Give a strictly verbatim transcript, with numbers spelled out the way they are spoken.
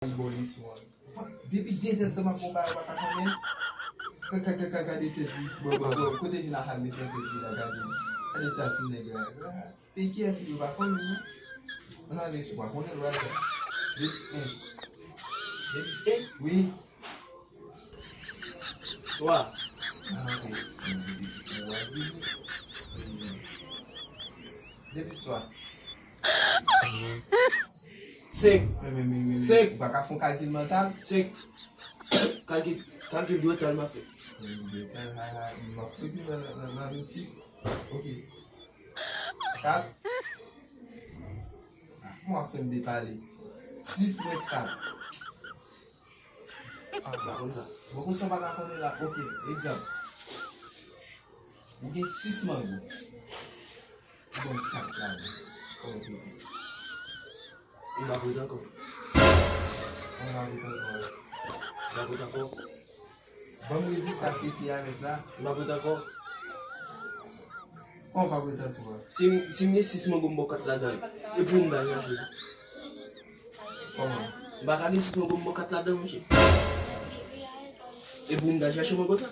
Li bò leson an. Depi de zè tan m ap fè yon bagay, ou pa ka konnen. Ka, ka, ka, ka, gade tèt li. Bò, bò, bò. Kote vin la, al mete tèt li la, gade. Gade tati nèg la. Ah, peyi kiyès ou ye, ou pa konnen, non? Ann ale, si ou pa konnen, ou al fè. Depis en. Depis en? Wi. Twa. Ah, ok. Depis twa. Senk. Men, men, men, men, men, senk. Ou pa ka fè yon kalkil mantal? Senk. Kalkil, kalkil dwe tan m ap fè. Kalkil dwe tan, ha, ha, m ap fè pi nan, nan, nan, nan louti. Ok. Kat. Ah, kòman w ap fè m depale? Sis mwens kat. Ah, m pa konn sa. Bon, konn sa w pa ka konnen la. Ok, egzanp. Ou gen sis mango. Ou ban m kat ladan. Kòman w fè? M pa konn ankò. Ou pa konn ankò. M pa konn ankò. Ban m rezilta ke te avèk la. M pa konn ankò. Kòman w pa konn ankò a? Si, si m gen sis mango m ba w kat ladan l. E pou m ta chache. Kòman? M pa ka gen sis mango m ba w kat ladan l, monchè. E pou m ta chache mango sa?